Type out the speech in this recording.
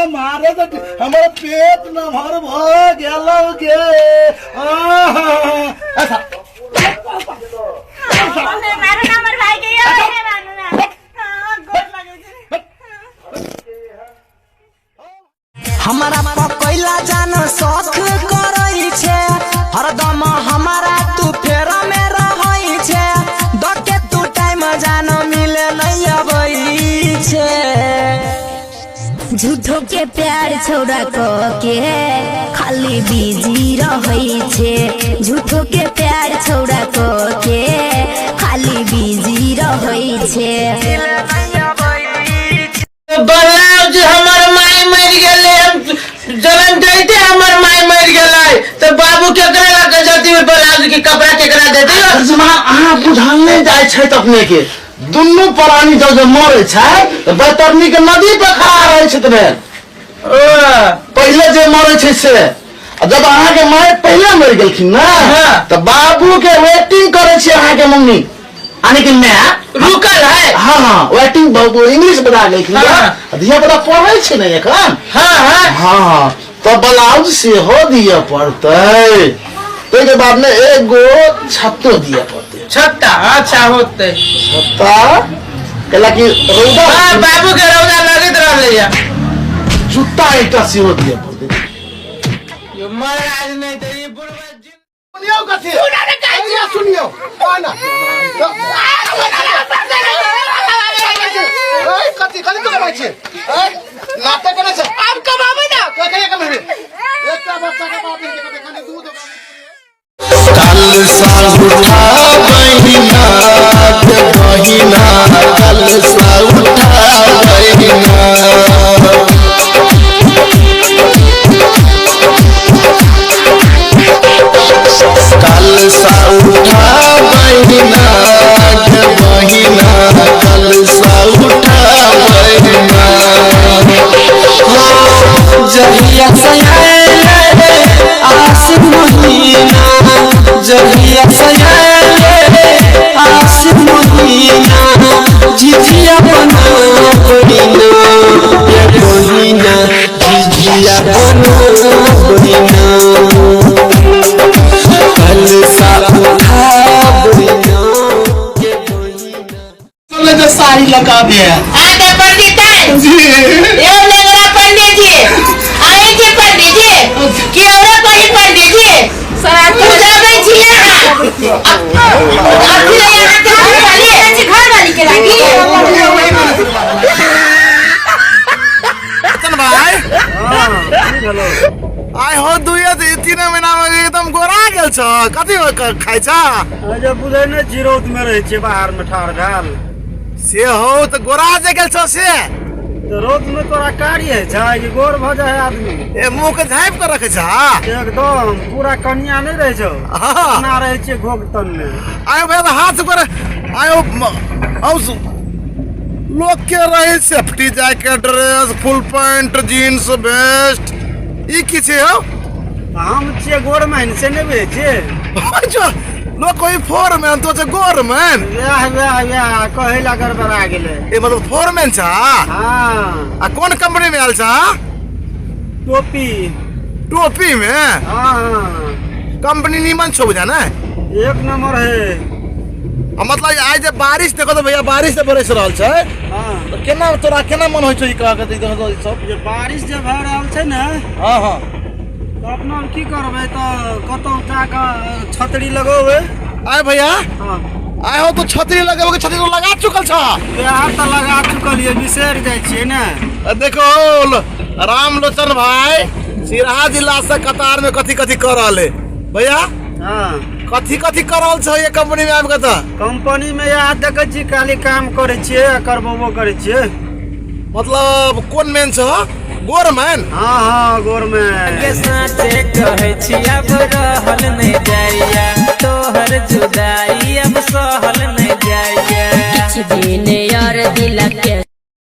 मारे तऽ हमर पेट नमहर भऽ गेलौ गे। आहा, ऐसा। मारू ना हमर भाई के, यो हे मारू ना। हाँ, गोर लगै छै। हमारा पकैला जान शौक करै छे, हरदम हमारा तू फेर में रहै छे, दके तू टाइम जान मिले नहीं अबै छे। झूठो के प्यार छौड़ा क के खाली बिजी रहै छे, झूठो के प्यार छौड़ा क के खाली बिजी रहै छे। ब्लाउज हमर माय मरि गेलै, हम जन्म दैते हमर माय मरि गेलै तऽ बाबू केकरा लऽ के जती ब्लाउज के कपड़ा केकरा देते? अहाँ बुझल नहि जाइ छै अपने के, दुनू प्राणी जब जब मरे छै तऽ बैतरनी के नदी पर खड़ा रहै छथिन। पहिले जे मरे छै से, आ जब अहाँके माय पहिले मरि गेलखिन ने, तऽ बाबू के वेटिंग करै छी अहाँके मम्मी, यानी कि माय रुकल है। हाँ हाँ, वेटिंग इंग्लिश बता गेलखिन। धिया पुता पढ़ै छै ने एखन। हाँ हाँ हाँ हाँ, तऽ ब्लाउज सेहो दिअ पड़तै, ताहिके बादमे एगो छत्तो दिअ पड़तै। छत्ता? अच्छा, होतै। छत्ता कैला कि रौदा। हाँ, बाबू के रौदा लगैत रहलै या। जुत्ता एकटा सेहो दिअ पड़तै। यो महाराज, नहीं तऽ ई बुढ़वा सुनियौ, कथी सुनियौ? सुनियौ ना, कथी कथी तो कमाइ छियै? नाटक करै छै? आब कमाबै ना। कहिया कमेबै? एकटा बच्चा के बाप के कनि दूध। कल सा उठा बहिना के बहिना, कल सा उठा बहिना। कल सा उठा बहिना के बहिना, कल सा उठा बहिना। हो जहिया सयाले आस महीना, जहिया सयाले आस महीना, झिझिया बना ये बहिना, झिझिया बना बहिना, कल सा उठा बहिना ये बहिना। जे साड़ी लगा दे। हाँ तऽ पंडित जी। यो लेंगड़ा पंडित जी आए छी, पंडित जी की औरो कही पंडित जी पूजाबै छी अहाँ अथी अहाँके घरवाली, घरवाली के लागी। रतन भाई, आइ हो दुए 3 महीना में एकदम गोरा गेल छ, कथी खाइ छ? जे बुझै नहि छी, रौद में रहै छियै बाहर में ठाढ़ भेल। से हो तऽ गोरा जे गेल छ से। तऽ रौद में तोरा कारी होइ छै कि गोर भऽ जाइ है आदमी? ए, मुँह के झाँपि के रखै छ? एकदम पूरा कनिया नहि रहै छौ, ना रहै छियै घोघ तनने। आयो भैया, तऽ हाथ पर आयो लोक के रहे safety jacket, dress, full pant, jeans, vest, ई की छै हौ? हम छियै गोरमैन, से नहि बुझै छियै? अच्छा, लोक कोई फोरमैन, तो छै गोरमैन। वएह वएह वएह कहै ला गड़बड़ा गेलै। ए, मतलब फोरमैन छ? हाँ। आ कोन कंपनी में आयल छ? टोपी। टोपी में? हाँ। कंपनी नीमन छौ बुझा ने? एक नंबर है। आ मतलब आइ जे बारिश देखो तो भैया, बारिश जे बरस रहल छै, हाँ, तऽ केना तोरा केना मन होइ छौ ई कह के देखो ई सब? जे बारिश जे भऽ रहल छै ने, हाँ हाँ, तऽ अपना की करबै? तऽ कतौ जाकऽ छतरी लगेबै। आय भैया। हाँ। आय हो तो छतरी लगेबो के छतरी तो लगा चुकल छ? वएह तऽ लगा चुकल, बिसरि जाइ छियै ने। आ देखो रामलोचन भाई सिराहा जिला से कतार में कथी कथी कर रहल है भैया? हाँ। कथी कथी कर रहल छ ये कंपनी में आबि के तऽ? कंपनी में इएह देखै छी, खाली काम करै छियै आ करबो करै छियै। मतलब कोन मेन छ, गोरमैन? हाँ हाँ, गोरमैन। के साँचे कहै छी, अब रहल नहीं जाइया, तोहर जुदाई अब सहल।